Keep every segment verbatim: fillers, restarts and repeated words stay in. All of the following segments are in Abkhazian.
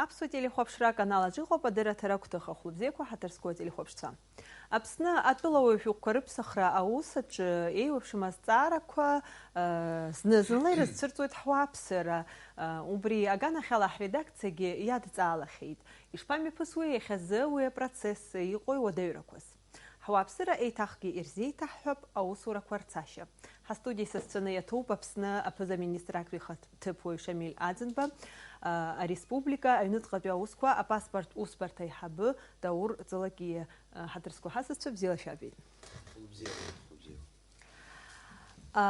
Аԥсуа телехәаԥшра аканал аҿы иҟоуп адырраҭара агәҭыха. Хәлыбзиақәа, ҳаҭыр зқәу ателехәаԥшцәа. Аԥсны атәылауаҩ шәҟәқәа рыԥсахра аус аҿы еиуеиԥшым азҵаарақәа, э, зны-зынла ирызцәырҵуеит ҳуааԥсыра. Э, убри аганахьала ҳредакциагьы иадҵаалахьеит. Ишԥамҩаԥысуеи иахьазы уи апроцесс иҟоу иуадаҩрақәаз? Ҳуааԥсыра еиҭахгьы ирзеиҭаҳҳәап аусурақәа рцашьа. Ҳастудиа исасцәаны иаҭоуп Аԥсны аԥыза-министр актәи ихаҭыԥуаҩ Шамиль Аӡынба, а, ареспублика аҩныҵҟатәи аусқәа апаспорт усбарҭа аиҳабы Даур Ҵылакиа. А, ҳаҭыр зқәу ҳасасцәа, бзиала шәаабеит. Бзиала, бзиала. А,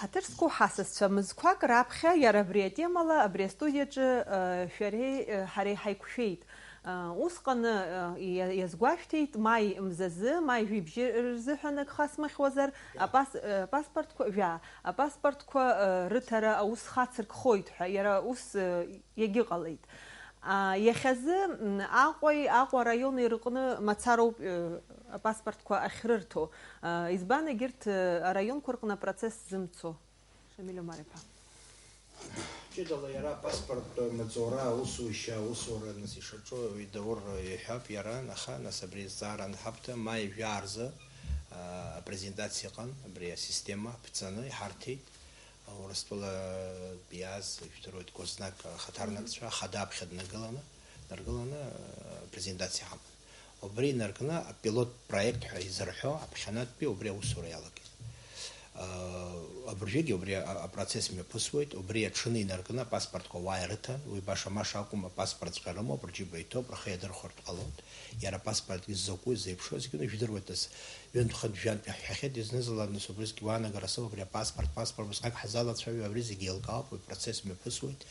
ҳаҭыр зқәу ҳасасцәа, мызқәак раԥхьа иара абри атемала абри астудиаҿы, а, шәареи, а, ҳареи ҳаиқәшәеит. Усҟаны, э, иа-, иазгәашәҭеит, маи мзазы, маи жәибжьы рзыҳәан агха смыхьуазар, апас-, э, апаспортқәа, жәаа, апаспортқәа, э, рыҭара аус хацыркхоит ҳәа, иара ус, э, иагьыҟалеит. А, иахьазы, м, Аҟәеи Аҟәа араиони рыҟны мацароуп, э, апаспортқәа ахьрырҭо. А, избан егьырҭ, э, араионқәа рҟны апроцесс зымцо? Шамиль Омар-иԥа. Ҷыдала иара апаспорттә маҵура аусушьа аусура нас ишаҿу Даур иҳәап иара, аха нас абри азҵаара анҳабҭа, маи жәаа рзы, а, апрезентациа ыҟан, абри асистема ԥҵаны иҳарҭеит. Урыстәылатәи иааз, ижәдыруеит, госзнак ахаҭарнакцәа, ахада аԥхьа днагыланы, днаргыланы, а, апрезентациа ҳаман. Убри инаркны апилот проект ҳәа изырҳәо аԥхьанатәи убри аусура иалагеит. Абыржәгьы убри а-, апроцесс мҩаԥысуеит, убри аҽны инаркны апаспортқәа уа ирыҭан, уи баша-маша акәым, апаспортҵәҟьа рымоуп, рџьыба иҭоуп, рхы иадырхәартә ҟалоит. Иара апаспортгьы закәу, зеиԥшроу зегьы ижәдыруеит, нас, ҩынтә-хынтә, жәантә иаҳҳәахьеит, изнызала, нас, убригь гәаанагара сымоуп, абри апаспорт, паспорт, усҟак ҳзалацәажәо, абри зегьы еилкаауп, уи процесс мҩаԥысуеит.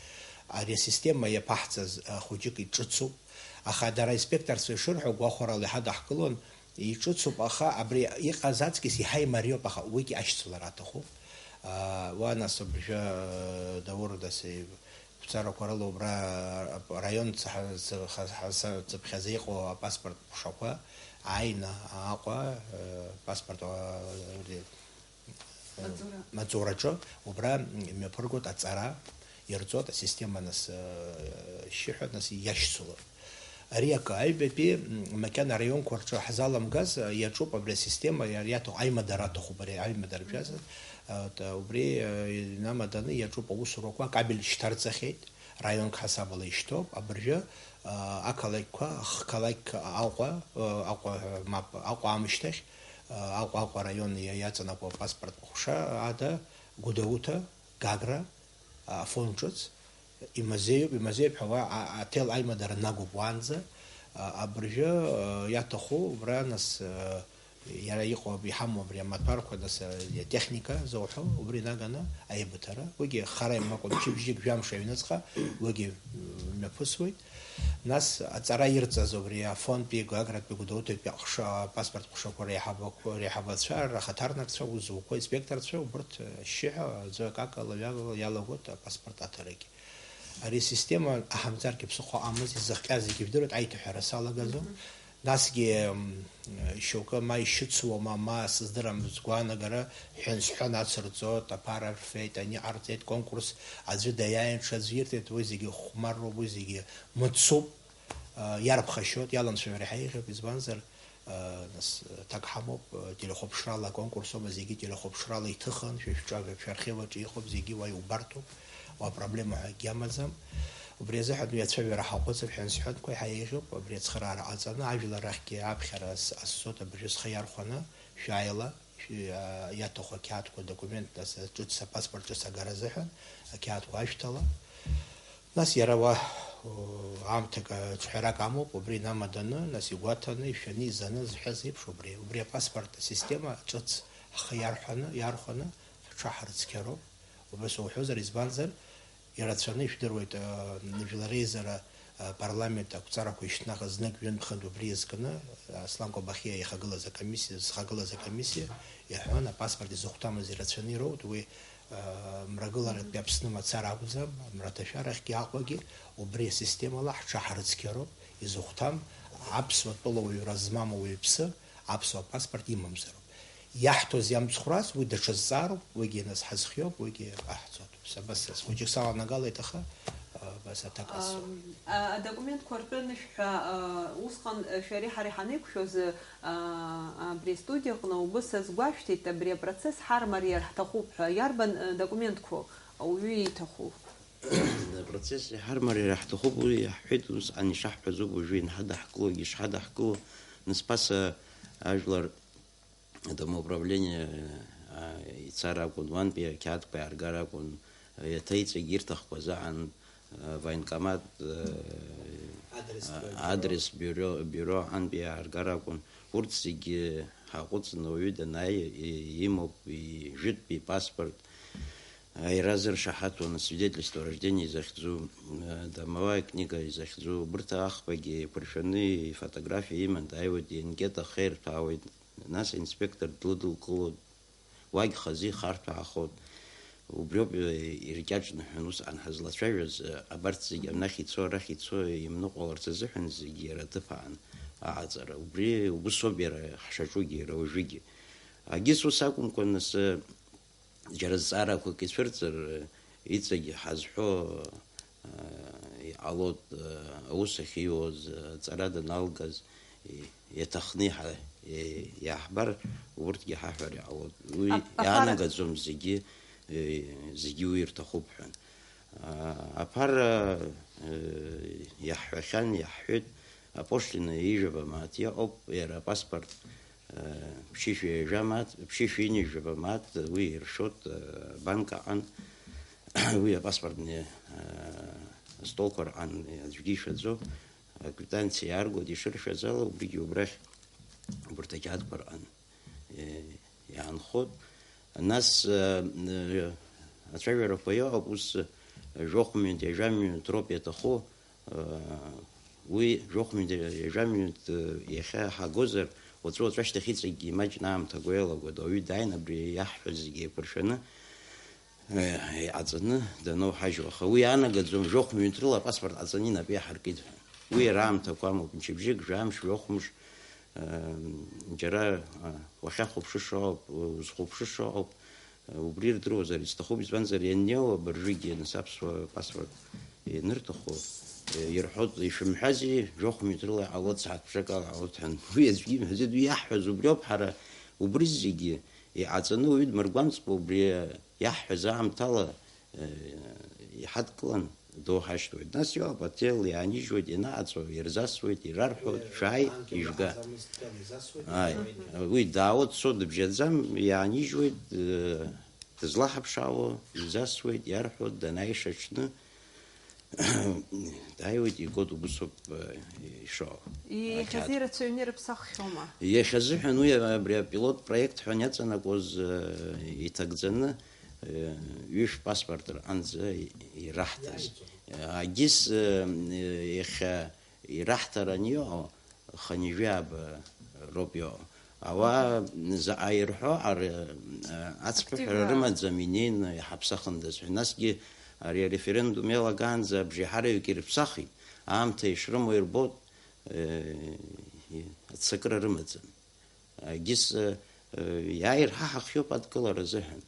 Ари асистема иаԥаҳҵаз, а, хәыҷык иҿыцуп, аха дара аинспекторцәа ишырҳәо, гәахәарала иҳадаҳкылон, иҿыцуп, аха абри иҟаз аҵкьыс иаҳа имариоуп, аха уигьы ашьцылара аҭахуп. А, уа, нас, абыржәы, а, Даур, нас, еиқәҵарақәа рыла убра, а, араион цаҳа-, цаха-, ца-, цыԥхьаӡа иҟоу апаспорт ҟәшақәа ааины Аҟәа, а, паспорт, а, маҵура. Маҵураҿы убра имҩаԥыргоит аҵара, ирҵоит асистема, нас, э, шьшьыҳәа, нас, иашьцылоит. Ари акы, аҩбатәи, м, макьана араионқәа рҿы ҳзаламгаз, э, иаҿуп абри асистема, иа-, иаҭаху аимадара аҭахуп, ари аимадара жәазар. Э, вот, э, убри, э, инамаданы иаҿуп аусурақәа, акабель шьҭарҵахьеит, раионк ҳасабала ишьҭоуп, абыржәы, э, ақалақьқәа, хқалақь Аҟәа, э, Аҟәа, э, мап, Аҟәа аамышьҭахь, Аҟәа, Аҟәа араион иа-, иаҵанакуа апаспорт ҟәша ада, Гәдоуҭа, Гагра, Афон ҿыц, имазеиуп, имазеиуп ҳәа уа а-, аҭел аимадара нагоуп уаанӡа. А, абыржәы, а, иаҭаху убра, нас, а, иара иҟоу, иҳамоу абри амаҭәарқәа, нас, а, атехника зауҳәо, убри наганы аибыҭара, уигьы хара имакәа, мчыбжьык, жәамш аҩныҵҟа, уигьы, м, мҩаԥысуеит. Нас аҵара ирҵаз убри Афонтәи, Гагратәи, Гәдоуҭатәи аҟәша, апаспорт ҟәшақәа реиҳабақәа, реиҳабацәа, рахаҭарнакцәа, узуқәа, инспекторцәа, убырҭ, э, шьшьыҳәа аӡәы акакала иалагоит апаспорт аҭарагьы. Ари асистема аҳамӡаргьы ԥсыхәа амаз, изыхҟьаз зегьы ижәдыруеит, аиҭаҳәара салагаӡом. Насгьы, м, шьоукы ма ишьыцуа, ма, ма сыздырам, сгәаанагара, ҳәан-сҳәан ацырҵоит, аԥара рфеит, ани ҟарҵеит, конкурс аӡәы даиааин, ҽаӡәы ирҭеит, уи зегьы хәмарроуп, уи зегьы мыцуп, а, иарԥхашьоит, иаламцәажәара иҳаиӷьуп, избанзар, а, нас, аҭак ҳамоуп, а, телехәаԥшрала аконкурс аума, зегьы телехәаԥшрала иҭыхын, шәа шәҿажәап, шәархив аҿы иҟоуп, зегьы уа иубарҭоуп, уа проблема ҳәа акгьы амаӡам. Убри азыҳәан уи ацәажәара ҳаҟәыҵып, ҳәан-сҳәанқәа иҳаиӷьуп, абри ацхыраара ҟаҵаны, ажәлар рахьгьы аԥхьара с-, азцоит, абыржәы схы иархәаны, шәааила, шәи-, а, иаҭаху ақьаадқәа, адокумент, нас, ҿыц апаспорт ҿыц агара азыҳәан, ақьаадқәа ашәҭала. Нас иара уа, о, аамҭак, а, ҿҳәарак амоуп, убри инамаданы, нас игәаҭаны, ишәаны, изаны зҳәаз еиԥш убри. Убри апаспорт асистема ҿыц ҳхы иарҳәаны, иархәаны ҳҽаҳарыцқьароуп. Убас уҳәозар, избанзар, ирацәаны ишәдыруеит, а, Жәлар Реизара, а, парламент ақәҵарақәа ишьҭнахыз знык-ҩынтә-хынтә убри иазкны, Аслан Кобахиа ихагылаз акомиссиа, зхагылаз акомиссиа иаҳәон, апаспорт изыхәҭамыз ирацәаны ироут, уи Мрагыларатәи Аԥсны мацара акәӡам, мраҭашәарахьгьы Аҟәагьы убри асистемала ҳҽаҳарыцқьароуп, изыхәҭам аԥсуа тәылауаҩра змам ауаҩԥсы аԥсуа паспорт имамзароуп. Иаҳҭоз иамцхәрас уи даҽа зҵаароуп, уигьы нас ҳазхиоуп, уигьы ҟаҳҵоит. Абас схәыҷык саланагалеит, аха Абас аҭак ҟасҵо. Адокументқәа ртәы анышәҳәа, усҟан шәареи ҳареи ҳанеиқәшәоз, абри астудиаҟны убыс азгәашәҭеит, абри апроцесс ҳармариар ҳҭахуп ҳәа. Иарбан документқәоу ауаҩы ииҭаху? Апроцесс иҳармариар ҳҭахуп, уи иаҳҳәеит, усҟан ишаҳҳәаз ауп уажәы ианҳадаҳкылогьы, ишҳадаҳкыло, нас ԥаса ажәлар домоуправление ицар акәын, уантәи ақьаадқәа иааргар акәын, еиҭа иҵегь ирҭахқәаз аан, военкомат, адрес биуро, биуро антәи иааргар акәын. Урҭ зегьы ҳаҟәыҵын, ауаҩы данааи, имоуп, ижәытәтәи ипаспорт, иара зыршаҳаҭу, асвидетельство о рождении изахьӡу, домовая книга изахьӡу, убырҭ аӷбагьы еиқәыршәаны ифотографиа иман, дааиуеит, ианкета ахы ирҭәаауеит, нас аинспектор длыдылкылоит, уагь хазы ихарҭәаахоит. Убриоуп иркьаҿны ҳәа усҟан ҳазлацәажәоз, абарҭ зегьы анахь ицо, арахь ицо имныҟәаларц азыҳәан зегьы иара аҭыԥ аан аҟаҵара. Убри усоуп иара ҳшаҿугьы, иара уажәыгьы. Агьыс ус акәымкәа, нас, џьара зҵаарақәак ицәырҵыр, иҵегь ҳазҳәо, иҟалоит, аус ахьиуаз, аҵара даналгаз, иаҭахны иҳа-, иаҳбар, урҭгьы ҳаҳәар иҟалоит. Уи Ап-, аԥара- иаанагаӡом зегьы, зегьы уи ирҭахуп ҳәа. Аԥара иаҳҳәахьан, иаҳҳәеит, апошлина ҩажәаба мааҭ иҟоуп, иара апаспорт ԥшьышәи ҩажәа мааҭ, ԥшьышәи ҩынҩажәаба мааҭ уи иршоит, абанк аҟан, уи апаспортни астолқәа рҟан аӡәгьы ишәаӡом, аквитанциа иааргоит, ишыршәаз ала, убригьы убрахь, убарҭ ақьаадқәа рҟан иаанхоит. Нас ацәажәарақәа иҟоуп, ус жәохә минуҭ, ҩажәа минуҭ роуп иаҭаху, уи жәохә минуҭ, ҩажәа минуҭ иахьа ҳагозар, уаҵәы-уаҵәашьҭахь иҵегьгьы имаҷны аамҭа агәы иалагоит, ауаҩы дааин абри иаҳҳәаз зегьы еиқәыршәаны, иҟаҵаны даноуҳажьуа, аха уи иаанагаӡом, жәохә минуҭ рыла апаспорт ҟаҵаны инапы иаҳаркит ҳәа. Уи иара аамҭақәа амоуп, мчыбжьык, жәамш, жәохәмш, џьара уахьахәаԥшыша ыҟоуп, узхәаԥшыша ыҟоуп, убри ирдыруазар изҭахуп, избанзар, ианнеиуа абыржәгьы, нас аԥсуа паспорт ианырҭаху, ирҳәоит, ишәымҳәази, жәохә минуҭ рыла иҟалоит, сааҭ ԥшак ала иҟалоит ҳәа. Уи аӡәгьы имҳәаӡеит, уи иаҳҳәаз убриоуп, ҳара убри зегьы иҟаҵаны уаҩы дмыргәамҵкәа убри иаҳҳәаз аамҭала иҳадкылан доуҳашьҭуеит. Нас иҟоуп, отел иаанижьуеит, ианаҟаҵо ирзасуеит, ирарҳәоит, шәааи, ижәга. Ааи, уи даауа дцо дыбжьаӡам, иаанижьуеит, дызлаҳаԥшаауа изасуеит, иарҳәоит, данааиша аҽны дааиуеит, игоит, убысоуп ишыҟоу. Иахьазы Ақьаад. Ирацәаҩны ирыԥсаххьоума? Иахьазыҳәан уи абри апилот проект ҳәа аниаҵанакуаз, иҭагӡаны, ҩышә паспорт рҟынӡа ираҳҭаз. Агьыс, иахьа ираҳҭаран иҟоу хынҩажәи ааба роуп иҟоу. Ауаа заҟа ирҳәо, ар-, ацԥыҳәара Активра. Рымаӡам, инеины иҳаԥсахындаз ҳәа. Насгьы ари ареферендум иалагаанӡа абжеиҳараҩык ирыԥсахит, аамҭа ишрымоу ирбоит, аццакыра рымаӡам. Агьыс, иааир ҳа ҳахиоуп адкылара азыҳәан.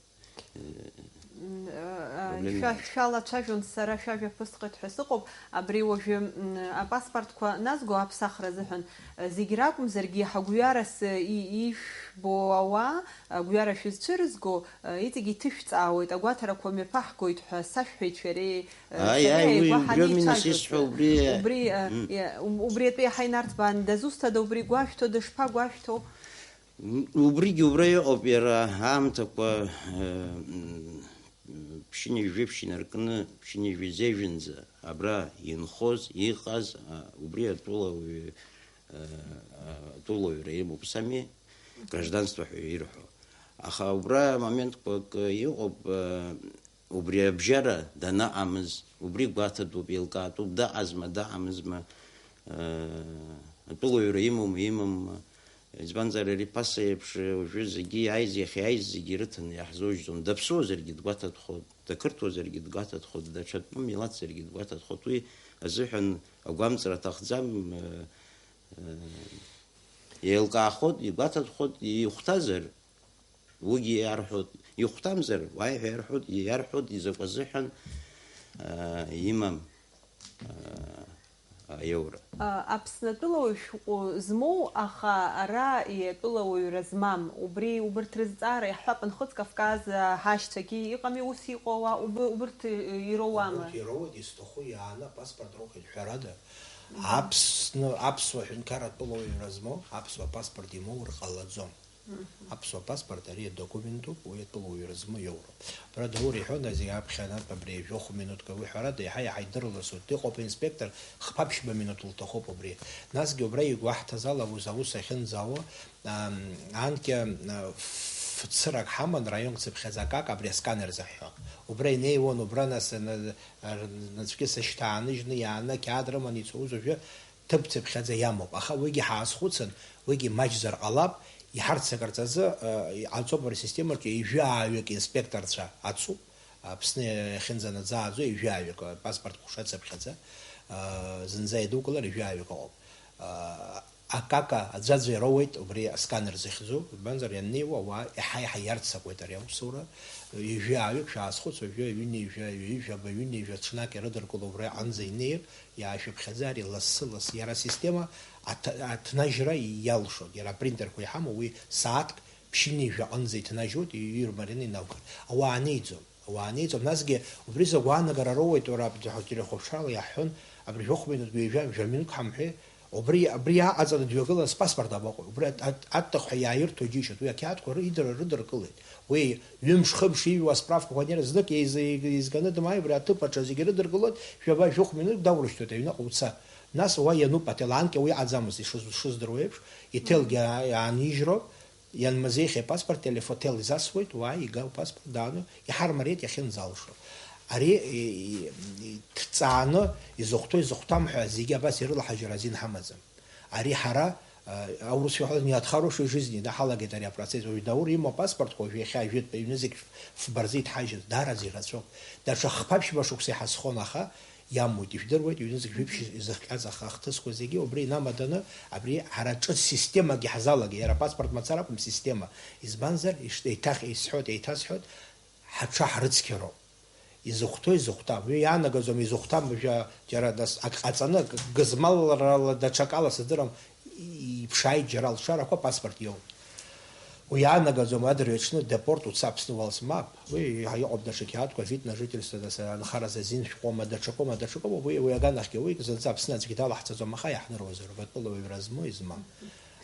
Проблема Шәа-, шәалацәажәон, сара шәажәа ԥысҟеит ҳәа сыҟоуп. Абри уажәы, м, апаспортқәа назго аԥсахра азыҳәан, э, зегь ракәымзаргьы, ҳагәҩарас, э, и-, ишәбо ауаа, агәҩара шәызцәырызго, э, иҵегь иҭышәҵаауеит, агәаҭарақәа мҩаԥаҳгоит ҳәа сашәҳәеит шәареи, э, Ааи, сареи ааи, уи ааигәа убриоуми нас ҳанеицәажәоз, исҳәо, убри, убри, э, Мм. э, ум-, убри атәы иаҳа инарҭбаан, дызусҭада убри, гәашәҭода, шԥагәашәҭо? Убригьы убра иҟоуп, иара аамҭақәа, э, м, м, ԥшьынҩажәи ԥшьынаркны, ԥшьынҩажәи зежәынӡа абра инхоз, иҟаз, а, убри атәылауаҩ, э, а, атәылауаҩра имоуп сами, гражданство ҳәа ирҳәо. Аха убра моментқәак иҟоуп, э, Убри абжьара данаҟамыз, убри гәаҭатәуп, еилкаатәуп, дыҟазма, дыҟамызма, э, атәылаҩра имоума, имамма. Избанзар, ари ԥаса еиԥш, уажәы зегьы иааиз, иахьааиз зегьы ирыҭаны иаҳзужьӡом. Даԥсуазаргьы дгәаҭатәхоит, дақырҭуазаргьы дгәаҭатәхоит, даҽа тәым милаҭзаргьы дгәаҭатәхоит. Уи азыҳәан агәамҵра аҭахӡам, э, э, еилкаахоит, игәаҭатәхоит, ихәҭазар, Уигьы иарҳәоит, ихәҭамзар, уааи ҳәа иарҳәоит, иарҳәоит, изакә азыҳәан, аа, имам. Аиоура. Аԥснатәылауаҩ шәҟәы змоу, аха ара иатәылауаҩра змам, убри, убырҭ рызҵаара иаҳҳәап, Нхыҵ Кавказ ҳашьцәагьы, иҟами ус иҟоу ауаа, уб-, убырҭ ироуама? Урҭ ироуеит, изҭаху иааны апаспорт рухеит, ҳәарада. Аԥсны, аԥсуа ҳәынҭқарратә тәылауаҩра змоу, аԥсуа паспорт имоур ҟалаӡом. Аԥсуа паспорт ари адокументуп, уи атәылауаҩра змоу иоуроуп. Абра Даур иҳәон, зегь аԥхьанатә абри жәохә минуҭк, уи ҳәарада иаҳа-иаҳа идырласуеит. Иҟоуп инспектор, хԥа-ԥшьба минуҭ лҭахуп убри. Насгьы убра игәаҳҭаз ала аус, аус ахьынӡаауа, ам, анкьа, а, ф-, цырак ҳаман, раионк цыԥхьаӡа акака, абри асканер зыҳәҳәо. Убра инеиуан, убра нас, ана-, ар-, нацәкьыс ашьҭааныжьны иааны ақьаад рыманы ицоз уажәы ҭыԥ цыԥхьаӡа иамоуп, аха уигьы ҳаазхәыцын, уигьы маҷзар ҟалап, иҳарццакырц азы, э, иҟалҵоуп, ари асистемаҿы ҩажәаҩык инспекторцәа ацуп, Аԥсны иахьынӡанаӡааӡо ҩажәаҩык, э, паспорт ҟәша цыԥхьаӡа, э, зынӡа идукылар ҩажәаҩык ыҟоуп. Э, акака аӡәаӡәа ироуеит убри асканер захьӡу, избанзар, ианнеиуа ауаа иаҳа-иаҳа иарццакуеит ари аусура, ҩажәаҩык шәаазхәыц, уажәы ҩынҩажәа, ҩажәаба, ҩынҩажәа ҽнак ирыдыркыло убра аҟынӡа инеир, Иаашәыԥхьаӡа ари лассы-ласс иара асистема аҭ-, аҭнажьра иалшоит. Иара апринтерқәа иҳамоу, уи сааҭк ԥшьынҩажәа аҟынӡа иҭнажьуеит, иҩ-, ирмарины инаугар. Ауаа анеиӡом, ауаа анеиӡом. Насгьы убри закә аанагара роуеит, уара аб-, телехәаԥшрала иаҳҳәон, абри жәохә минуҭк, ҩажәа, жәа минуҭк ҳамҳәеи, убри, абри иааҟаҵаны дҩагылан, спаспорт абаҟоу? Убри ат-, ат-, аҭаху ҳәа иааирҭо џьышьоит. Уи ақьаадқәа ры-, идыр-, рыдыркылеит. Уи ҩымш-хымш иҩуа асправкақәа анеира знык еиза-, еизганы дмааи, убри аҭыԥ аҿы зегьы рыдыркылоит, жәаба-жәохә минуҭк даурышьҭуеит аҩныҟа уца. Нас уа иануп, ателанкьа уи аӡамызт, ишыз-, шыздыруа еиԥш, иҭелгьы аа-, аанижьроуп, ианмазеихьа ипаспорт, телефон, ҭел изасуеит, уа ига упаспорт даану, иҳармариеит иахьынӡалшо. Ари, и-, и-, и-, ҭҵааны изыхәҭоу, изыхәҭам ҳәа зегьы абас ирылаҳажьыр азин ҳамаӡам. Ари ҳара, а, аурысшәа ҳәа не от хорошей жизни, да, ҳалагеит ари апроцесс. Уажә Даур имоу апаспортқәа уажә иахьа ажәытәтәи аҩны зегь фба рзы иҭҳажьыз, даараӡа ирацәоуп. Даҽа хԥа-ԥшьба шықәса иҳазхон, аха иамуит, ижәдыруеит, ҩнызқь жәиԥшь изыхҟьаз аха ахҭысқәа зегьы убри инамаданы, абри ҳара ҿыц системак иҳазалагеит, иара апаспорт мацара акәым, система. Избанзар, ишт-, еиҭах исҳәоит, еиҭасҳәоит, ҳаҽаҳрыцқьароуп. Изыхәҭоу изыхәҭам. Уи иаанагаӡом, изыхәҭам, ҩажәа, џьара нас ак ҟаҵаны, ак гызмалрала, даҽакала сыздырам, иԥшааит џьара алшарақәа, паспорт иоуп. Уи иаанагаӡом, адырҩаҽны депорт уца Аԥсны уалс, мап. Уи иҟоуп даҽа қьаадқәа, вид на жительство, нас анхара азин шәҟәыма, даҽакоума, даҽакоума, уи, уи аганахьгьы, уи зынӡа Аԥсны аӡәгьы далаҳҵаӡом, аха иаҳныруазароуп, атәылауаҩра змоу, измам.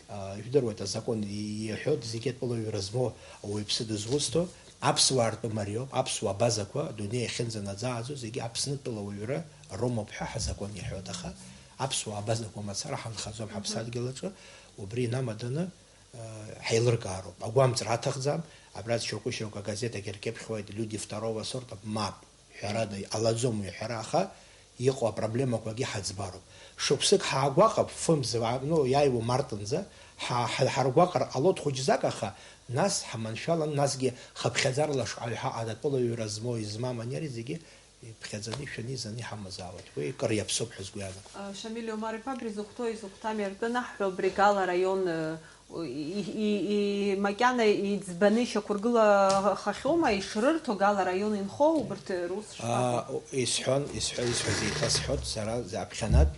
А, ижәдыруеит, азакәан иҳәоит, зегьы атәылауаҩра змоу ауаҩԥсы дызусҭоу, аԥсуаа ртәы мариоуп, аԥсуаа абазақәа адунеи ахьынӡанаӡааӡо зегьы Аԥсны тәылауаҩра роумоуп ҳәа ҳазакәан иҳәоит, аха аԥсуаа абазақәа мацара ҳанхаӡом ҳаԥсадгьыл аҿы, убри инамаданы, а, ҳеилыркаароуп. Агәамҵра аҭахӡам, абра шьоукы-шьоукы агазеҭагьы ркьыԥхьуеит, люди второго сорта, мап. Ҳәарада, иҟалаӡом уи аҳәара, аха иҟоу апроблемақәагьы ҳаӡбароуп. Шықәсык ҳаагәаҟып, фымз, ну, иааиуа мартынӡа, ҳа-, ҳа-, ҳаргәаҟыр ҟалоит хәыҷӡак, аха нас ҳаманшәалан, насгьы хыԥхьаӡарала шаҟаҩ ҳаҟа атәылауаҩра змоу, измам ани ари зегьы иԥхьаӡаны, ишәаны, изаны иҳамазаауеит. Уи кыр иаԥсоуп ҳәа сгәы иаанагоит. Шамиль Омар-иԥа, абри зыхәҭоу, изыхәҭами ртәы наҳҳәо, абри Гала араион, э, и-, и-, и-, макьана иӡбаны ишьақәыргылахахьоума, ишрырҭо Гала араион инхо, убырҭ рус шԥаҟоу? А, исҳәон, исҳәа-, исҳәаз еиҭасҳәоит, сара аԥхьанатә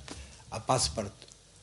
апаспорт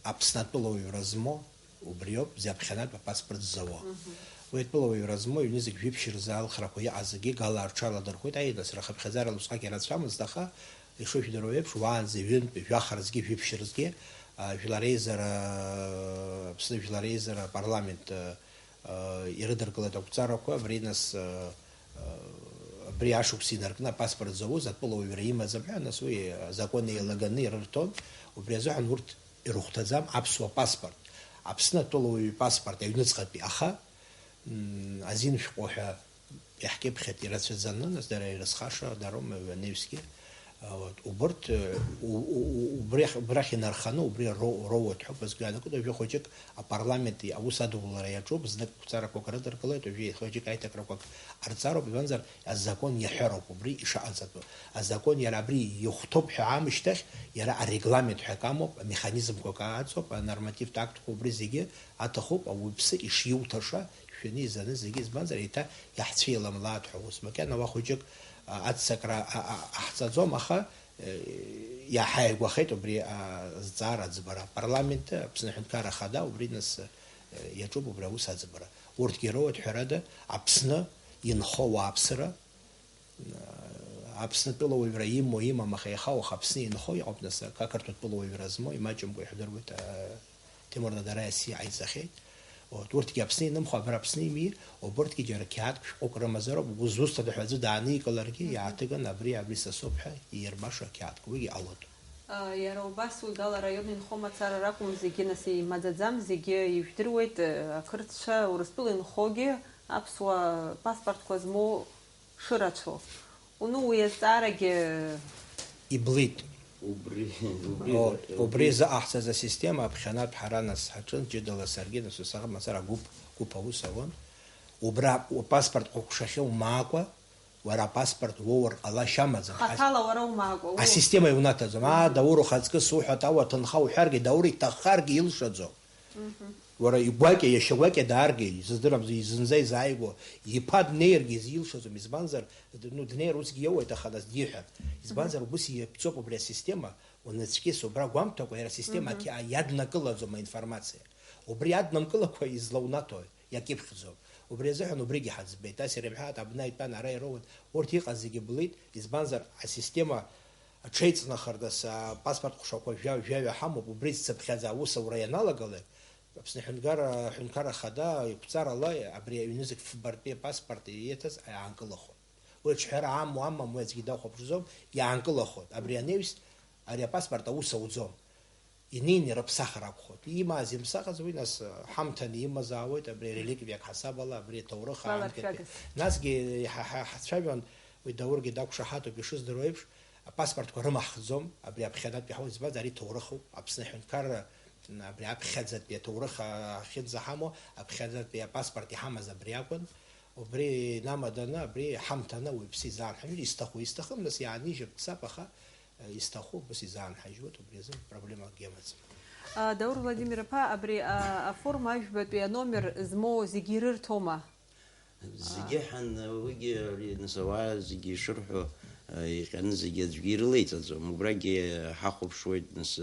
Аԥсны атәылауаҩра змоу убриоуп, аԥхьанатә апаспорт ззауа. Мгм. Уи атәылауаҩра змоу аҩны зегь жәиԥшь рзы алхрақәа иҟаз зегьы Гала рҽаладырхәит, аиааира хыԥхьаӡара усҟак ирацәамызт, аха, ишышәдыруа еиԥш, уаанӡа ҩынтә жәаха рзгьы, жәиԥшь рзгьы, а, жәлар реизара, Аԥсны жәлар реизара апарламент, а, а, ирыдыркылеит ақәҵарақәа, абри нас, а, а, абри ашықәс инаркны апаспорт зауз атәылауаҩра имаӡам ҳәа, нас уи азакәан еилаганы ирырҭон, убри азыҳәан урҭ ирыхәҭаӡам аԥсуа паспорт. Аԥсны атәылауаҩ ипаспорт аҩныҵҟатәи, аха, м, азин шәҟәы ҳәа иаҳкьыԥхьит ирацәаӡаны, нас дара ирызхаша дароума, ҩанеҩсгьы. А, вот, убырҭ, э, у-, у-, у-, убрахь, убрахь инарханы, убри ро-, роуеит ҳәа бызгәы иаанагоит, уажәы хәыҷык апарламент аус адулара иаҿуп, знык қәҵарақәак рыдыркылеит, уажәы хәыҷык аиҭакрақәак ҟарҵароуп, избанзар, азакәан иаҳәароуп убри ишаҟаҵатәу. Азакәан иара абри ихәҭоуп ҳәа аамышьҭахь, иара арегламент ҳәа акы амоуп, амеханизмқәак ааҵоуп, анормативтә актқәа убри зегьы аҭахуп, ауаҩԥсы ишиуҭаша, шәаны изаны зегьы, избанзар, еиҭа иаҳцәеиламлааит ҳәа ус. Макьана уа хәыҷык, а, аццакра, а, а, ҟаҳҵаӡом, аха Иаҳа иагәахеит убри азҵаара аӡбара. Апарламент, Аԥсны Аҳәынҭқарра Ахада, убри нас, э, иаҿуп убри аус аӡбара. Урҭгьы роуеит, ҳәарада, Аԥсны инхо ауааԥсыра, э, Аԥсны атәылауаҩра имоу, имам, аха иаха уаха Аԥсны инхо иҟоуп, нас, ак-, ақырҭуа тәылауаҩра змоу, имаҷымкәа иҳдыруеит, э, Ҭемыр Надараиа сиа ҟаиҵахьеит. Вот, урҭгьы Аԥсны инымхо, абра Аԥсны ими, убырҭгьы џьара қьаадк шәҟәык рымазароуп, угәы зусҭада ҳәа аӡәы дааникыларгьы, мгм, иааҭыган, абри, абри са соуп ҳәа иирбаша қьаадк, уигьы ҟалоит. А, иара убас уи Гала араион инхо мацара ракәым, зегьы нас еимаӡаӡам, зегьы ижәдыруеит, э, ақырҭцәа Урыстәыла инхогьы аԥсуа паспортқәа змоу шырацәоу. Уну уи азҵаарагьы иблит. Убри, убри О, за-, убри убри заҟаҳҵаз асистема аԥхьанатә ҳара нас ҳаҿын, ҷыдала саргьы, нас усҟан мацара агәыԥ, гәыԥ аус ауан. Убра упаспорт ҟәыкшахьы умаакәа, уара апаспорт уоур ҟалашьа амаӡам. Хаҭала уара умаакәа, уу. Асистема иунаҭаӡом. Аа, Даур, ухаҵкы суҳәа, тау, аҭынха уҳәаргьы, Даур иҭаххаргьы илшаӡом. Мгм. Уара игәакьа, иашьа гәакьа дааргьы, изыздырам, зынӡа изааигәоу, иԥа днеиргьы изилшаӡом, избанзар, д-, ну, днеир усгьы иоуеит, аха нас диҳәап. Избанзар, убыс иаԥҵоуп убри асистема, унацәкьыс убра гәамҭакәа, иара асистема Мгм. ақьа-, иаднакылаӡом аинформациа. Убри аднамкылақәа излаунаҭои? Иакьыԥхьӡом. Убри азыҳәан убригьы ҳаӡбеит. Ас ирымҳәааит, абна итәан, ара ироуан. Урҭ иҟаз зегьы блит, избанзар, асистема аҽеиҵнахыртә ас, апаспорт ҟәшақәа жәа-, жәаҩа ҳамоуп, убри зцыԥхьаӡа аус аура ианалагалак, Аԥсны аҳәынҭқарра, аҳәынҭқарра ахада иқәҵарала абри аҩнызқь фбартәи апаспорт ииҭаз иаанкылахоит. Уи аҿҳәара амоу амам, уи аӡәгьы дахәаԥшӡом, иаанкылахоит. Абри анаҩс, ари апаспорт аус ауӡом. Инеины ирыԥсахыр акәхоит. Имааз имԥсахыз уи нас, ҳамҭаны имазаауеит, абри реликвиак ҳасабала, абри аҭоурых аамҭатәи. Насгьы ҳа-, ҳа-, ҳацәажәон, уи Даургьы дақәшаҳаҭуп, ишыздыруа еиԥш, апаспортқәа рымаҳхӡом, абри аԥхьанатәи ҳауа избаз, ари ҭоурыхуп, Аԥсны аҳәынҭқарра, абри аԥхьаӡатәи аҭоурых ахьынӡаҳамоу, аԥхьаӡатәи апаспорт иҳамаз абри акәын, убри инамаданы, абри ҳамҭаны ауаҩԥсы изаарҳәажәыр, исҭаху, исҭахым, нас иаанижьып, дцап, аха, Исҭаху убас изаанҳажьуеит, убри азы проблемакгьы амаӡам. А, Даур Владимир-иԥа, абри, а, аформа ажәбатәи аномер змоу зегьы ирырҭома? Зегьы ҳан, уигьы ари, нас, ауаа зегьы ишырҳәо, а, иҟьаны зегьы аӡәгьы ирылеиҵаӡом. Убрагьы ҳахәаԥшуеит, нас,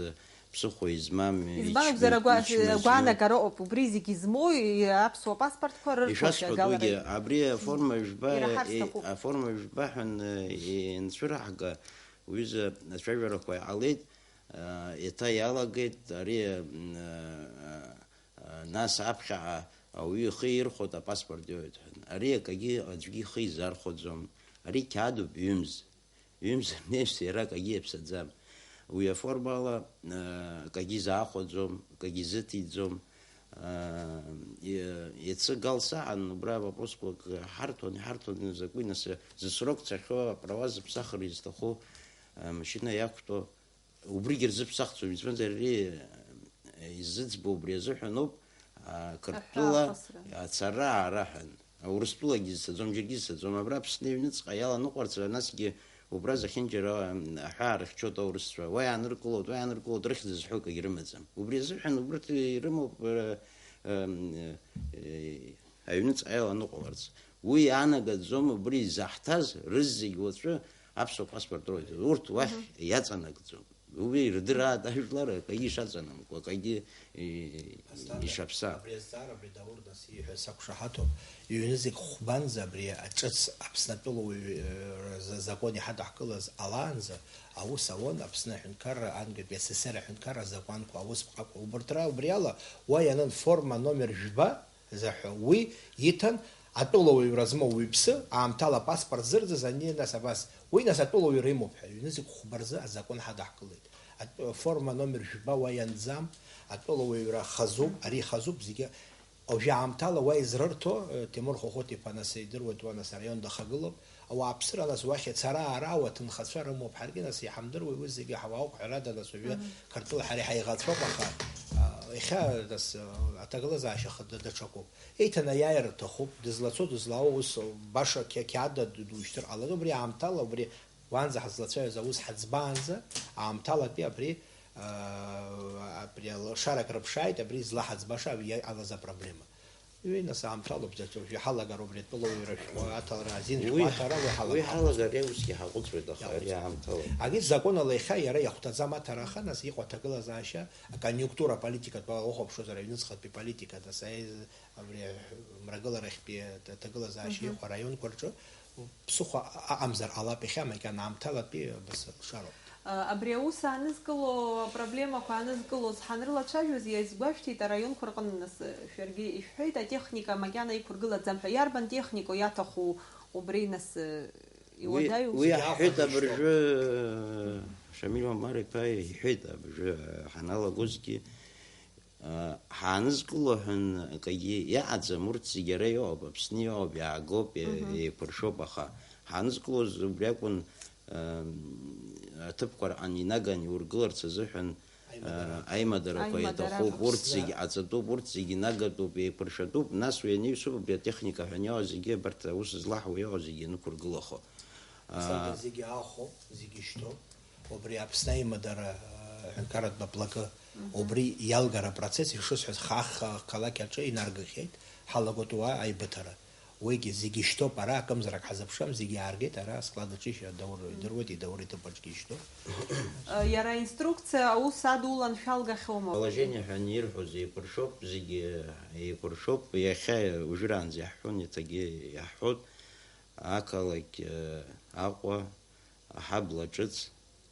ԥсыхәа измам, избан ич-, акәзар, агәа-, ичмазаҩ. Агәаанагара ыҟоуп, убри зегьы змоу, и-, аԥсуа паспортқәа рырҭоит. Ишәасҳәоит, иагала уигьы, абри аформа жәба, ираҳар е-, сҭахуп. Аформа жәба ҳәа н-, е-, инцәыраҳга, Уҩыза ацәажәарақәа иҟалеит, еиҭа иалагеит ари, нас аԥхьаҟа ауаҩы ихы ирхәоит апаспорт иоуеит ҳәа. Ари акагьы аӡәгьы ихы изархәаӡом. Ари қьаадуп, ҩымз. Ҩымз анеиԥш иара акагьы иаԥсаӡам. Уи аформала акагьы изаахәаӡом, акагьы изыҭиӡом. Иацы Гал саан убра вопросқәак ҳарҭон, иҳарҭон, закәи нас зсрок цахьоу, аправа зыԥсахыр изҭаху, амашьына иақәтәоу, убригьы рзыԥсахӡом, избанзар, ари, изыӡбо убри азыҳәан ауп, а, Қырҭтәыла аҳәаахысра, ацара аара ҳәа. Урыстәылагьы зцаӡом, џьаргьы зцаӡом, абра Аԥсны аҩныҵҟа иаланыҟәарц, насгьы убра зехьынџьара, ам, аҳәаа рыхьчоит аурысцәа, уа иааныркылоит, уа иааныркылоит, рыхьӡ зҳәо акагь рымаӡам. Убри азыҳәан убырҭ ирымоуп, р-, ам, э, аҩныҵҟа иаланыҟәаларц. Уи иаанагаӡом, убри изаҳҭаз рызегь уаҵәы аԥсуа паспорт роуеит. Урҭ уахь Мгм. иаҵанакӡом. Уи ирдыраат ажәлар акгьы ишаҵанамкуа, акгьы, э, Асҭанда, ишаԥсам. Абри азҵаара, абри Даур нас ииҳәаз сақәшаҳаҭуп. Ҩ-нызқь хәбанӡа абри аҿыц Аԥсны атәылауаҩ, э, за-, закон иҳадаҳкылаз алаанӡа аус ауан Аԥсны аҳәынҭқарра, ангатәи СССР аҳәынҭқарра азакәанқәа, аусԥҟақәа. Убырҭ ра-, убри ала уа ианын форма номер жәба, заҳәа уи иҭан, атәылауаҩра змоу уаҩԥсы, аамҭала апаспорт зырӡыз ани, нас абас, уи нас атәылауаҩра имоуп ҳәа, ҩнызқь хәба рзы азакәан ҳадаҳкылеит. Атә-, форма номер жәба уа ианӡам, атәылауаҩра хазуп, ари хазуп, зегьы, уажәы аамҭала уа изрырҭо, э, Ҭемыр Хәыхәыт-иԥа нас идыруеит, уа нас араион дахагылоуп, Ауааԥсыра нас уахь ацара-аара ауа аҭынхацәа рымоуп, ҳаргьы нас иҳамдыруеи уи зегьы, ҳауаауп, ҳәарада, нас уажәы Мгм. Қырҭтәыла ҳара иҳаиӷацәоуп, аха, а, иахьа нас, а, аҭагылазаашьа хада даҽакуп. Еиҭанаиааир рҭахуп, дызлацо, дызлаауа ус баша қьа-, қьаадда ду-, душьҭыр ҟалаӡом, убри аамҭала, убри уаанӡа ҳазлацәажәоз аус ҳаӡбаанӡа, аамҭалатәи абри, а, абри алшарак рыԥшааит, абри злаҳаӡбаша абри иҟалаз апроблема. Уи, нас, аамҭалоуп, даҽа уажәы иҳалагар убри атәыла уаҩра шәҟәы аҭалара азин шәҟәы аҭара уи ҳалагар. Уи ҳалагар ари усгьы ҳаҟәыҵуеит, аха ари иаҳауеит. Аамҭалоуп. Ани закон ала иахьа иара иахәҭаӡам аҭара, аха нас иҟоу аҭагылазаашьа, аконъюнктура аполитикатә ала ухәаԥшуазар, аҩныҵҟатәи политика, нас, аи-, абри мрагыларахьтәи аҭагылазаашьа Мгм. Иҟоу араионқәа рҿы ԥсыхәа а-, аҟамзар ҟалап иахьа, макьана аамҭалатәи абас лшароуп. Абри аус аанызкыло, апроблемақәа аанызкылоз ҳанрылацәажәоз, иазгәашәҭеит араионқәа рҟны, нас, шәаргьы ишәҳәеит, атехника макьана иқәыргылаӡам ҳәа. Иарбан техникоу иаҭаху убри, нас, Уи, иуадаҩу? Уи иаҳҳәеит абыржәы, Шамиль Омар-иԥа иҳәеит абыржәы, ҳаналагозгьы, ҳаанызкыло ҳәа акагьы иҟаӡам, урҭ зегьы ара иҟоуп, Аԥсны иҟоуп, иаагоуп, Мгм. Еиқәыршоуп, аха ҳаанызкылоз убри акәын, аҭыԥқәа рҟны инаган иургыларц азыҳәан, Аимадарақәа. Аимадарақәа Аимадарақәа. Иаҭахуп, урҭ Аԥсны. Зегьы ҟаҵатәуп, урҭ зегьы нагатәуп, еиқәыршатәуп, нас уи аниҩсуп, абри атехника ҳәа иҟоу зегьы, абарҭ аус злаҳуа иҟоу зегьы ианықәыргылахо. Аԥсадгьыл Аа. Зегьы аахәо, зегьы ишьҭоу, убри Аԥсны аимадара, аа, ҳәынҭқарратә маплакы, Мгм. Убри иалгара апроцесс, ишысҳәаз, Хаха ақалақь аҿы инаргахьеит, ҳалагоит уа аибыҭара. Уигьы зегьы ишьҭоуп, ара акымзарак ҳазыԥшым, зегьы иааргеит, ара асклад аҿы ишьа-, адаур идыруеит, идаур иҭыԥ аҿгьы ишьҭоуп. Иара аинструкциа аус адулан шәалгахьоума? Положение ҳәа анирҳәоз еиқәыршоуп, зегьы еиқәыршоуп, иахьа уажәраанӡа иаҳҳәон, иаҭагьы иаҳҳәоит, ақалақь, Аҟәа, аҳабла ҿыц,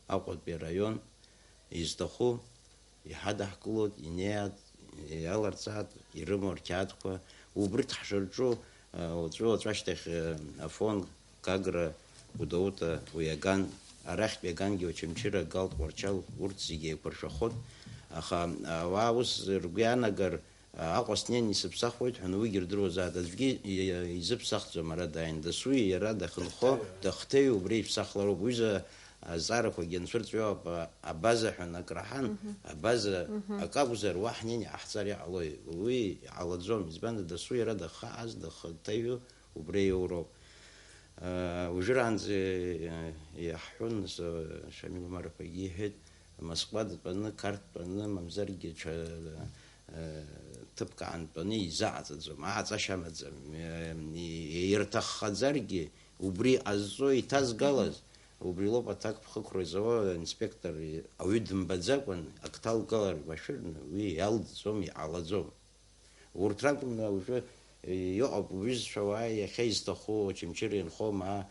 Аҟәатәи араион, изҭаху иҳадаҳкылоит, инеиааит, иаларҵааит, ирымоу рқьаадқәа, убрҭ ҳшырҿу, уаҵәы-уаҵәашьҭахь, Афон, Гагра, Гәдоуҭа, уи аган, арахьтәи агангьы Очамчыра, Гал, Тҟәарчал, урҭ зегьы еиқәыршәахоит, аха ауаа ус ргәы иаанагар, Аҟәа снеин исыԥсахуеит ҳәа уигьы рдыруазааит, аӡәгьы изыԥсахӡом ара дааин, дасу иара дахьынхо, дахьҭаҩу убри иԥсахлароуп, уҩыза азҵаарақәагьы анцәырҵуа абаза ҳәа акраҳан, Мгм. Абаза Мгм. Акы акәзар, уа ҳнеин иҟаҳҵар иҟалои? Уи иҟалаӡом, избанзар, дасу иара дахааз, дахьҭаҩу убри иоуроуп. Уажәраанӡа иаҳҳәон, нас, Шамил Омар-иԥагьы иҳәеит, Москва дтәаны, Қарҭ дтәаны, мамзаргьы ҽа, ҭыԥк аантәаны изаҟаҵаӡом, ааҵашьа амаӡам. Ирҭаххаӡаргьы, убри ҟазҵо иҭазгалаз, убри лоуп аҭакԥхықәра изауа аинспектор, ауаҩы дымбаӡакәан ак ҭалгалар машәырны, уи иалҵӡом, иҟалаӡом. Урҭ ракәын уажәы, иҟоуп уҩызцәа уаа иахьа изҭаху, Очамчыра инхо, ма,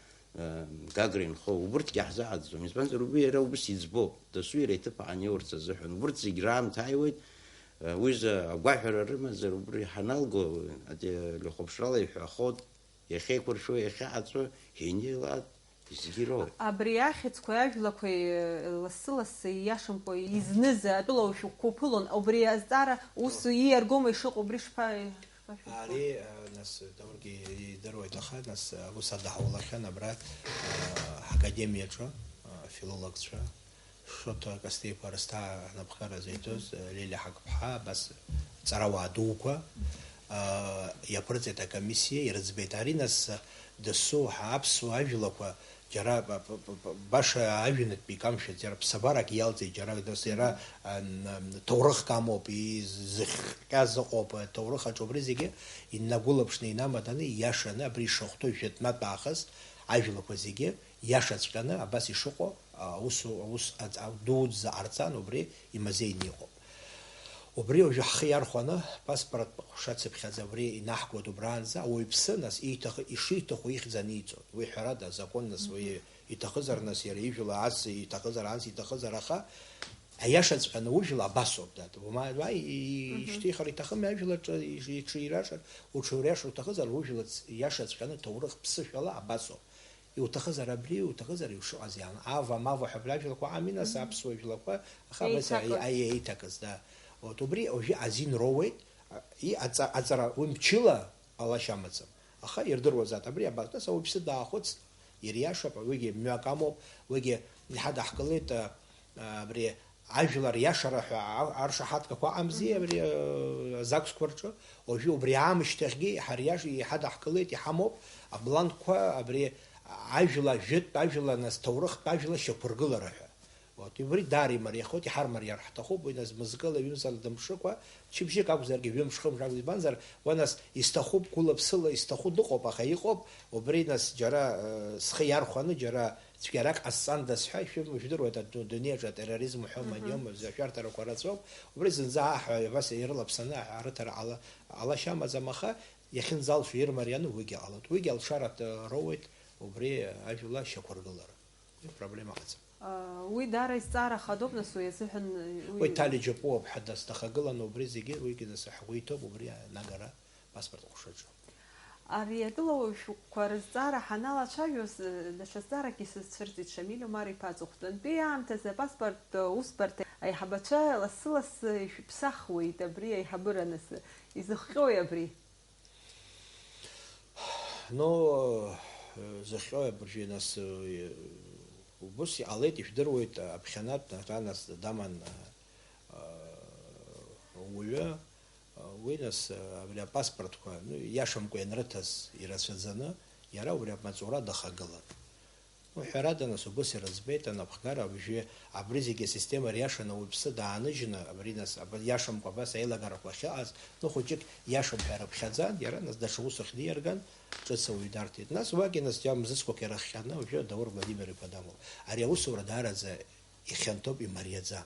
Гагра инхо, убырҭгьы ҳзаҟаҵаӡом. Избанзар, уи иара убас иӡбоуп, дасу иара иҭыԥ аан иоурц азыҳәан. Убырҭ зегь раамҭа ааиуеит, уҩыза агәаҳәара рымазар, убри ҳаналго, ателехәаԥшрала иҳәахот, иахьеиқәыршәо, иахьаҟаҵәо, инеилаат, Зегьы роуп. Абри ахьӡқәеи ажәлақәеи, лассы-лассы ииашамкәа изныз атәылауаҩ шәҟәқәа уԥылон, убри азҵаара ус ииаргома ишыҟоу, убри шԥа-, шԥашәырҳәо? Ари, а, нас, Даургьы идыруеит, аха, нас, а, ус адаҳулахьан абра, а, ҳакадемиаҿы, а, афилологцәа, Шоҭа Кастеиԥа Арысҭаа анапхгара зеиҭоз, а, Лелиа Ҳақԥҳа, абас ҵарауаа дуқәа, а, иаԥырҵеит акомиссиа, ирыӡбеит. Ари, нас, дасу ҳа аԥсуа ажәлақәа, џьара б-, б-, б-, б-, баша ажәҩанатәи икамшәац, иара ԥсабарак иалҵит, џьара дас иара, а, н-, н-, ҭоурыхк амоуп, изыхҟьаз ыҟоуп, аҭоурых аҿы убри зегьы инагәылаԥшны, инамаданы, ииашаны, абри ишахәҭоу жәытәнатә аахыс ажәлақәа зегьы иашаҵәҟьаны абас ишыҟоу, аус, аус аҵ-, дуӡӡа ҟарҵан, убри имазеины иҟоуп. Убри уажәы ҳхы иархәаны, паспорттә ҟәша цыԥхьаӡа абри инаҳгоит убраанӡа, ауаҩԥсы, нас, ииҭахы, ишиҭаху ихьӡ аниҵоит. Уи ҳәарада, азакәын, нас, уи Мгм. Иҭахызар, нас, иара ижәла ас, иҭахызар анс, иҭахызар аха, аиашаҵәҟьаны ужәла абасоуп, дад. Ума-, уа и-, и-, Мгм. Ишьҭихыр иҭахым ажәлаҿы иш-, иҽириашар, уҽуриашар уҭахызар, ужәла ц-, иашаҵәҟьаны ҭоурых ԥсышәала абасоуп. Иуҭахызар абри, иуҭахызар ишыҟаз иаан. Ава, мава ҳәа абри ажәлақәа ами, нас, Мгм. Аԥсуа жәлақәа, аха абас Еиҭакыз. Аи-, аи-, еиҭакыз, да. Вот, убри уажәы азин роуеит, и-, аҵа-, аҵара, уи мчыла ҟалашьа амаӡам. Аха ирдыруазааит, абри абарҭ, нас ауаҩԥсы даахәыцт, ириашоуп, уигьы мҩак амоуп, уигьы иҳадаҳкылеит, а, а, абри ажәлар иашара ҳәа а-, аршаҳаҭгақәа ыҟамзи, Мгм. Абри, а, азакәсқәа рҿы, уажәы убри аамышьҭахьгьы иҳариаш-, иҳадаҳкылеит, иҳамоуп, абланкқәа, абри ажәла, жәытәтә ажәла, нас ҭоурыхтә ажәла шьақәыргылара ҳәа. Вот, убри даара имариахоит, иҳармариар ҳҭахуп, уи нас мызкыла, ҩымзар дымшыкәа, чыбжьык акәзаргьы, ҩымш-хымш акәзар, избанзар, уи нас исҭахуп, гәыла-ԥсыла исҭаху дыҟоуп, аха иҟоуп, убри нас џьара, э, схы иархәаны, џьара цәгьарак ҟасҵандаз ҳәа, шәым-, шәдыруеит, аду-, дунеиаҿы атерроризм уҳәома, Мгм. аниома, ашәарҭарақәа раҵәоуп, убри зынӡа аҳәа, абас ирылаԥсаны аҳәа арыҭара ала-, ҟалашьа амаӡам, аха иахьынӡалшо ирмарианы уигьы ҟалоит. Уигьы алшара, э, роуеит, убри ажәла шьақәыргылара. Уи проблема ыҟаӡам. Уи даара изҵаара хадоуп, нас, уи азыҳәан, уи Уи Ҭали Џьапуа ԥҳа дас дахагылан убри зегьы, уигьы нас ҳгәы иҭоуп убри анагара паспорт аҟәшаҿы. Ари атәылауаҩшәҟәқәа рызҵаара ҳаналацәажәоз, даҽа зҵааракгьы сызцәырҵит, Шамиль Омар-иԥа аҵыхәтәантәи аамҭазы апаспорт усбарҭа аиҳабацәа лассы-лассы ишәыԥсахуеит абри аиҳабыра, нас, изыхҟьои абри? Ну, э, зыхҟьои абыржәы, нас, э, убыс иҟалеит, ижәдыруеит, аԥхьанатә ара, нас, даман, э, ауаҩы, э, уи, нас, э, абри апаспортқәа, ну, иашамкәа ианрыҭаз ирацәаӡаны, иара убри амаҵура дахагылан. Ну, ҳәарада, нас, убыс ирыӡбеит анапхгара, уажәы абри зегьы асистема риашаны уаҩԥсы дааныжьны, абри, нас, аб-, иашамкәа абас аилагарақәа ахьыҟаз, ну, хәыҷык иашам ҳәа рыԥхьаӡан, иара, нас, даҽа усахь диарган, ҿыц ауаҩы дарҭеит. Нас уигьы, нас, џьа мзызқәак ирыхҟьаны, уажәы Даур Владимир-иԥа дамоуп. Ари аусура даараӡа ихьанҭоуп, имариаӡам.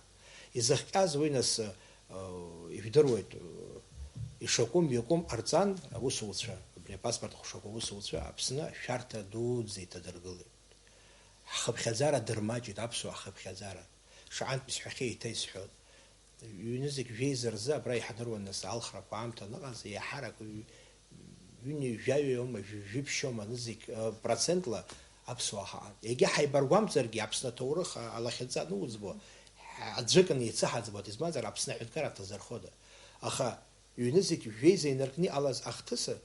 Изыхҟьаз уи, нас, э, ижәдыруеит, э, ишакәым-ҩакәым ҟарҵан аусуцәа, абри апаспорт хәшақәа аусуцәа Аԥсны ашәарҭа дуӡӡа иҭадыргылеит. Ҳхыԥхьаӡара дырмаҷит, аԥсуаа ҳхыԥхьаӡара. Шаҟантә исҳәахьеи еиҭа исҳәоит. Ҩнызқь жәеиза рзы абра иҳдыруан, нас, алхрақәа аамҭа аныҟаз, еиҳарак ҩ-, ҩынҩажәаҩоума, жәи-, жәиԥшьоума нызқь, э, процентла аԥсуаа ҳаҟан. Егьа ҳаибаргәамҵыргьы, Аԥсны аҭоурых, а-, алахьынҵа ануӡбо, ҳа-, аӡәыкны еицыҳаӡбоит, избанзар, Аԥсны аҳәынҭқарра ҭазырхода. Аха ҩнызқь жәеиза инаркны иҟалаз ахҭыса,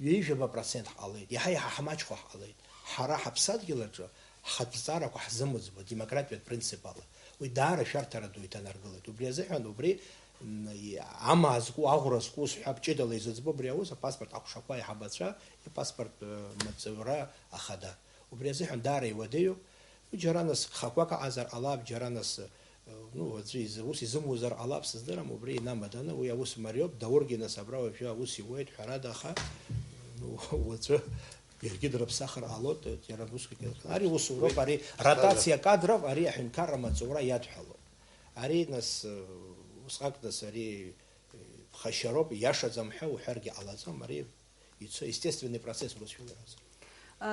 ҩажәаба процент ҳҟалеит, иаҳа-иаҳа ҳмаҷхо ҳҟалеит. Ҳара ҳаԥсадгьыл аҿы ҳхатә зҵаарақәа ҳзымыӡбо, демократиатә принцип ала. Уи даара шәарҭара ду иҭанаргылеит. Убри азыҳәан убри, м, и-, амаа зку, аӷәра зку, сҳәап, ҷыдала изыӡбо абри аус, апаспорт аҟәшақәа аиҳабацәа, ипаспорт, э, маҵзура ахада. Убри азыҳәан даара иуадаҩуп. Уи џьара нас гхақәак аҟазар ҟалап, џьара нас, э, ну, аӡәы изы-, ус изымуазар ҟалап, сыздырам, убри инамаданы, уи аус мариоуп, Даургьы нас абра уажәы аус иуеит, ҳәарада, аха, ну, уаҵәы иаргьы дрыԥсахыр ҟалоит, э, иара усгьы. Ари усуроуп, ари ротациа кадров, ари аҳәынҭқарра маҵура иадҳәалоуп. Ари нас, э, усҟак нас ари, э, ԥхашьароуп, иашаӡам ҳәа уҳәаргьы ҟалаӡом, ари ицо, естественный процесс урысшәала иҳәозар.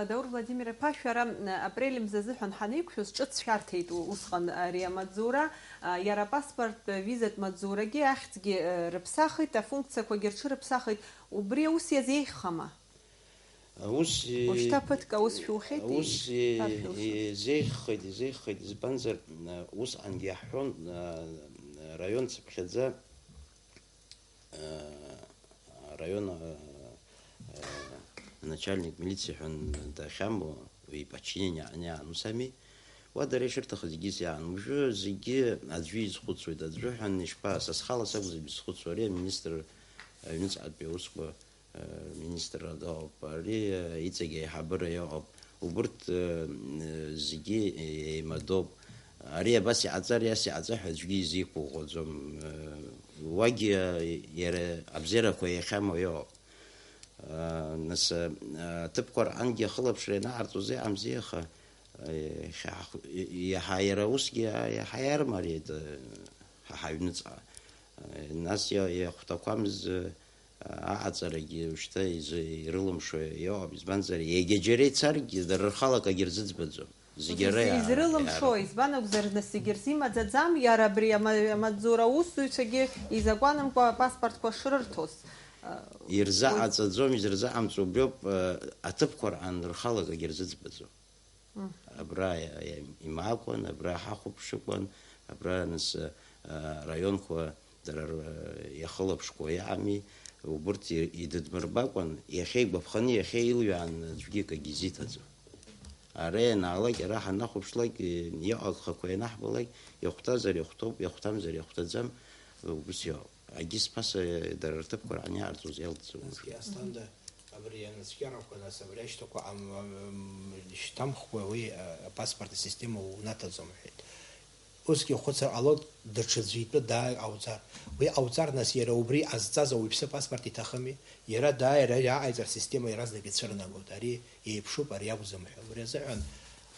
Даур Владимир-иԥа, шәара, м, апрель мза азыҳәан ҳанеиқәшәоз ҿыц шәарҭеит у-, усҟан ари амаҵзура, а, иара апаспорт, визатә маҵзурагьы ахьӡгьы, э, рыԥсахит, афункциақәагьы рҽырыԥсахит. Убри аус иазеиӷьхама? Аус и-, Уажәшьҭа ԥыҭк аус шәухьеит, аус и-, ишԥашәылшо? Изеиӷьхеит, изеиӷьхеит, избанзар, э, усҟангьы иаҳҳәон, э, раион цыԥхьаӡа, э, араион, э, э, аначальник милициа ҳәа дахьамоу, уи иподчинение аҟны иаан ус ами. Уа дара ишырҭахыз зегьы иаан. Уажәы зегьы аӡәы изхәыцуеит, аӡәы ҳәа ишԥа, са схала сакәзар исхәыцуа, ари аминистр аҩныҵҟатәи аусқәа, э, министр ауп, ари, э, иҵегь аиҳабыра иҟоуп. Убырҭ, э, э, зегьы еимадоуп. Ари абас иҟаҵа, ари ас иҟаҵа ҳәа аӡәгьы изеиқәыӷәӷәаӡом. Э, уагьы, э, иара абзиарақәа иахьамоу иҟоуп. Э, нас, э, аҭыԥқәа рҟынгьы ахылаԥшра ианаҟарҵоз иҟамзи, аха, э, иахьа ҳахә-, и-, иаҳа иара усгьы иа-, иаҳа иармариеит, э, ҳа ҳаҩныҵҟа. Э, нас иа-, иахәҭақәамыз, э, аҟаҵарагьы ушьҭа изы-, ирылымшо иҟоуп, избанзар, егьа џьара ицаргьы, дара рхала акагьы рзыӡбаӡом. Зегьы ара Из-, изрылымшо, иаарыхәоит. Избан акәзар, нас зегьы рзы имаӡаӡам, иара абри ама-, амаҵзура аусзуҩцәагьы изакәанымкәа апаспортқәа шрырҭоз. Ирзаҟаҵаӡом, изырзаҟамҵо убриоуп, э, аҭыԥқәа рҟан рхала акагьы рзыӡбаӡом. Мгм. Абра иа-, иа-, имаакәан, абра ҳахәаԥшыкәан, абра нас, э, араионқәа дара р-, иахылаԥшқәа иаами, убырҭ и-, идыдмырбакәан, иахьа игәаԥханы, иахьа илҩаан аӡәгьы акагьы изиҭаӡом. Ара ианаалак, ара ҳанахәаԥшлак, и-, иҟоу агхақәа ианаҳбалак, иахәҭазар иахәҭоуп, иахәҭамзар иахәҭаӡам, убыс иҟоуп. Агьыс ԥаса дара рҭыԥқәа рҟны иаартуз иалҵуеит. Насгьы Асҭанда абри анацәкьарақәа, нас абри ашьҭақәа ам-, ам-, ам-, шьҭамхкәа уи, а, апаспорт асистема унаҭаӡом, ҳәеит. Усгьы ухәыцыр ҟалоит, даҽаӡәы итәы дааир ҟауҵар. Уи ҟауҵар, нас, иара убри ҟазҵаз ауаҩԥсы апаспорт иҭахыми? Иара дааир, ари аҟаиҵар, асистема иаразнак ицәырнагоит. Ари еиԥшуп, ари акәӡам ҳәа. Убри азыҳәан,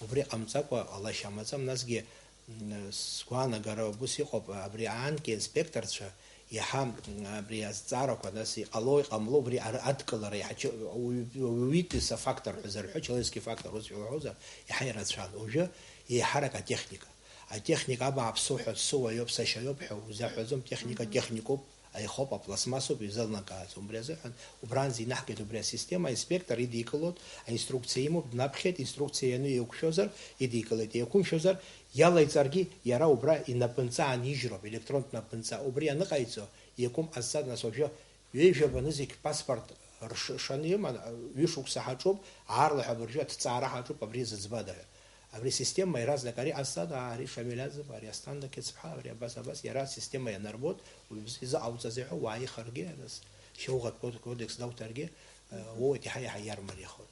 убри ҟамҵакәа ҟалашьа амаӡам, насгьы, м, сгәаанагара убыс иҟоуп, абри аанкьа инспекторцәа иаҳа, м, абри азҵаарақәа, нас, иҟало, иҟамло, убри ар-, адкылара иаҳа чы-, ауаҩ-, ауаҩытәыҩса фактор ҳәа зарҳәо, человеческий фактор ус иуҳәозар, иаҳа ирацәан. Уажәы еиҳарак атехника. Атехника абааԥсу ҳәа, сыуаҩуп, сашьаҩуп ҳәа узаҳәаӡом, техника Мгм. техникоуп, аихоуп, апластмассоуп изеилнакааӡом. Убри азыҳәан убранӡа инаҳгеит убри асистема, аинспектор идикылоит, аинструкциа имоуп, днаԥхьеит, инструкциа иану еиқәшәозар, идикылеит, еиқәымшәозар, иалаиҵаргьы иара убра инапынҵа аанижьроуп, електронтә напынҵа. Убри аныҟаиҵо, иакәым ҟазҵаз, нас уажәы ҩажәа банызқь паспорт рш-, шаны иман, ҩышықәса ҳаҿуп, аарлаҳәа абыржәы аҭҵаара ҳаҿуп, абри зыӡбада ҳәа. Абри асистема иаразнак ари ҟазҵада, ари Шамиль Азыба, ари Асҭанда Қьецԥҳа, ари абас, абас, иара асистема ианарбоит, уаҩ изы-, изыҟауҵаз иҳәо, уааихаргьы, нас шьоуӷатә код-, кодекс дауҭаргьы, э, Мгм. уоуеит, иаҳа-иаҳа иармариахоит.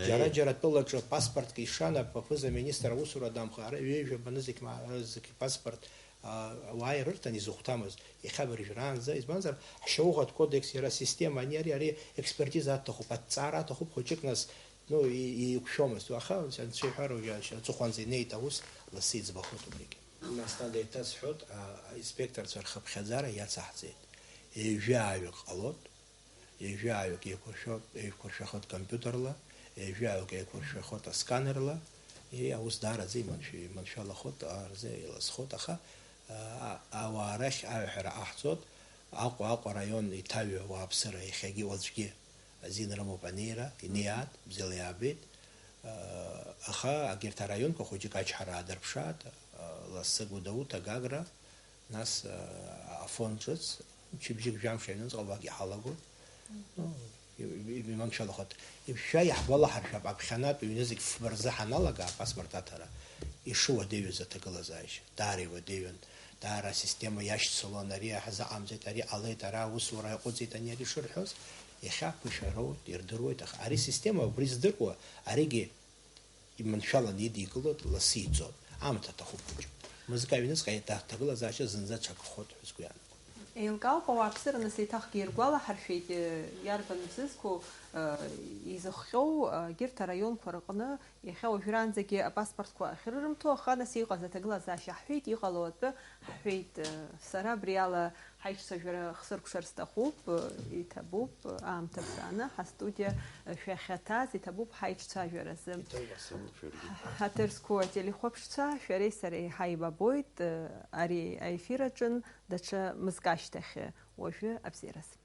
Џьара-џьара тәылаҿы паспортк ишан, аԥыза-министр аусура дамхаара, ҩажәа банызқь ма-, зқь паспорт, а, ауаа ирырҭан изыхәҭамыз, иахьа абыржәраанӡа, избанзар, ҳшьоуӷатә кодекс иара асистема ани ари, ари експертиза аҭахуп, аҭҵаара аҭахуп, хәыҷык нас, ну, и-, иеиқәшәомызт, аха, анцәа иҳәар, уажәы аҵыхәанӡа инеит аус, лассы иӡбахоит убригьы. Нас, нас еиҭасҳәоит, а, аинспекторцәа рхыԥхьаӡара иацаҳҵеит. Ҩажәаҩык ҟалоит, ҩажәаҩык еиқәыршәо-, еиқәыршәахоит компиутерла, ҩажәаҩык еиқәыршәахоит асканерла, и, аус даараӡа иманшәа-, иманшәалахоит, даараӡа иласхоит, аха, а, а, ауаа рахь аҳәара ҟаҳҵоит, Аҟәа, Аҟәа араион иҭаҩу ауааԥсыра иахьагьы уаҵәгьы азин рымоуп анеира, инеиаат, бзиала иаабеит. Аха агьырҭ араионқәа хәыҷык ачҳара аадырԥшааит, лассы Гәдоуҭа, Гагра, нас Афон ҿыц, мчыбжьык жәамш аҩныҵҟа уагь иҳалагоит. Ну, и-, и-, иманшәалахоит. Ишәа иаҳгәалаҳаршәап, аԥхьанатә ҩны зегь фба рзы ҳаналага апаспорт аҭара ишыуадаҩыз аҭагылазаашьа. Даара иуадаҩын, даара асистема иашьцылон, ари ҳзыҟамҵеит, ари ҟалеит, ара аусура иаҟәыҵит, ани ари шырҳәоз, иахьа ԥышәароуит, ирдыруеит, аха ари система убри здыруа, аригьы иманшәаланы идикылоит, лассы иҵоит. Аамҭа аҭахуп хәыҷык. Мызкы аҩныҵҟа иҭа-, ҭагылазаашьа зынӡа ҽакхоит ҳәа сгәы иаанагоит. Еилкаауп, ауааԥсыра нас еиҭахгьы иргәалаҳаршәеит, э, иарбан бзызқәоу, э, изыхҟьоу, э, егьырҭ араионқәа рҟны иахьа уажәраанӡагьы апаспортқәа ахьрырымҭо, аха нас иҟаз аҭагылазаашьа ҳҳәеит, иҟало атәы ҳҳәеит, э, сара абри ала ҳаиҿцәажәара хсыркәшар сҭахуп, э, иҭабуп, аамҭа бзааны ҳастудиа, э, шәахьаҭаз, иҭабуп ҳаиҿцәажәаразы. Иҭабуп, ас ауп шәаргьы. Ҳаҭыр зқәу ателехәаԥшцәа, шәареи сареи ҳаибабоит, э, ари аефир аҿын. Даҽа мызк ашьҭахь, уажәы абзиараз.